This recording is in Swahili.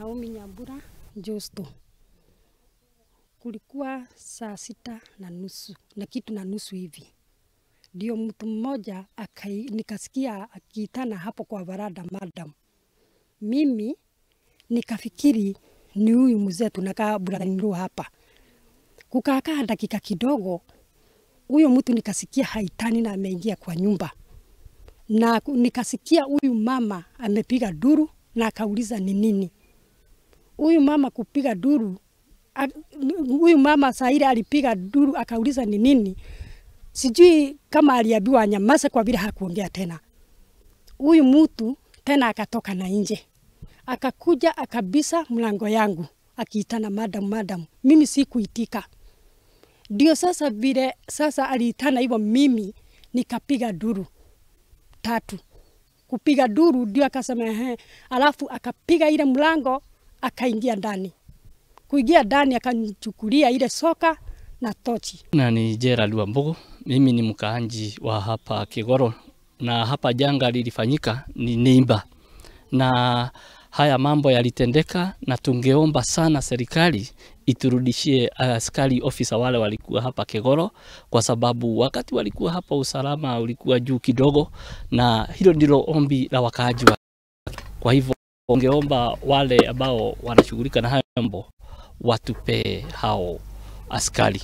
Naomi Nyambura Justo. Kulikuwa saa 6:30 na kitu na nusu hivi. Ndio mtu mmoja nikasikia akiitana hapo kwa varanda, madam. Mimi nikafikiri ni huyu mzee tunakaa brother hapa. Kukaa dakika kidogo, huyo mtu nikasikia haitani na ameingia kwa nyumba. Na nikasikia huyu mama amepiga duru na akauliza ni nini. Huyu mama kupiga duru, huyu mama saa ile alipiga duru akauliza ni nini. Sijui kama aliambiwa anyamaze kwa vile hakuongea tena. Huyu mtu tena akatoka na nje. Akakuja akabisa mlango yangu akiitana madam, madam. Mimi sikuitika. Ndio sasa vile sasa aliitana hivyo mimi nikapiga duru 3. Kupiga duru ndio akasema ehe, alafu akapiga ile mlango akaingia ndani. Kuingia ndani akanichukulia ile soka na tochi. Na ni Gerald Wambugu, mimi ni mkaanji wa hapa Kigoro, na hapa janga lilifanyika ni Nimba. Na haya mambo yalitendeka, na tungeomba sana serikali iturudishie askari ofisa wale walikuwa hapa Kigoro, kwa sababu wakati walikuwa hapa usalama ulikuwa juu kidogo, na hilo ndilo ombi la wakaaji. Kwa hivyo ungeomba wale ambao wanashughulika na hayo mambo watupe hao askari.